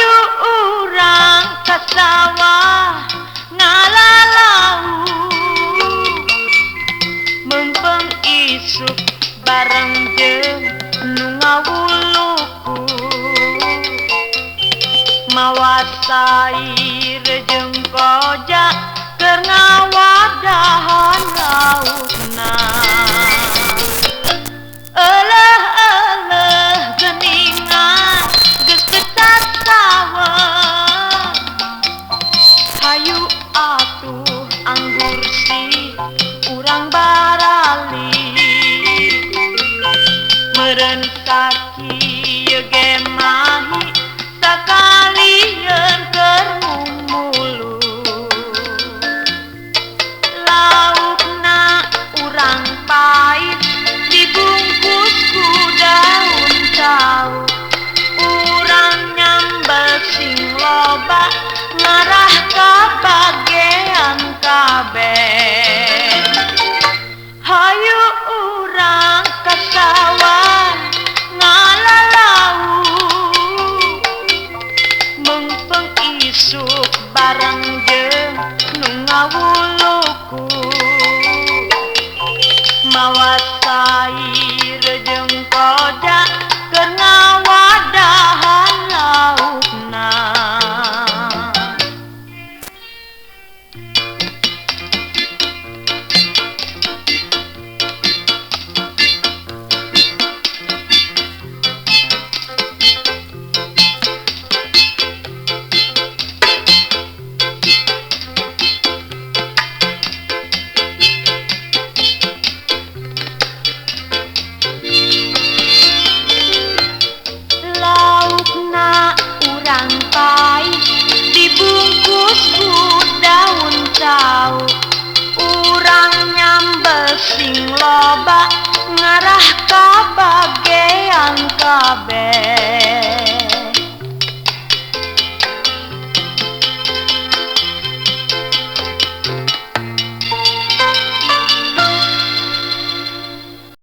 Hayu urang ka sawah ngalalau mempeng isuk bareng jeung nu ngawuluku mawa sair jeung koja keur ngawadahan laukna. Eleh eleh geuningan geus gecat sawah. Hayu atuh anggur si urang barali meureun sakieu ge mahi sakalieun keur mumulu. Laukna urang pait dibungkus ku daun cau, urang nyambel sing loba ngarah ka bagean kabeh. Hayu urang ka sawah ngalalau mengpeng isuk bareng jeung nu ngawuluku mawa sair jeung koja keur ngawadahan laukna. Laukna urang pait dibungkus ku daun cau, urang nyambel sing loba ngarah ka bagean kabeh.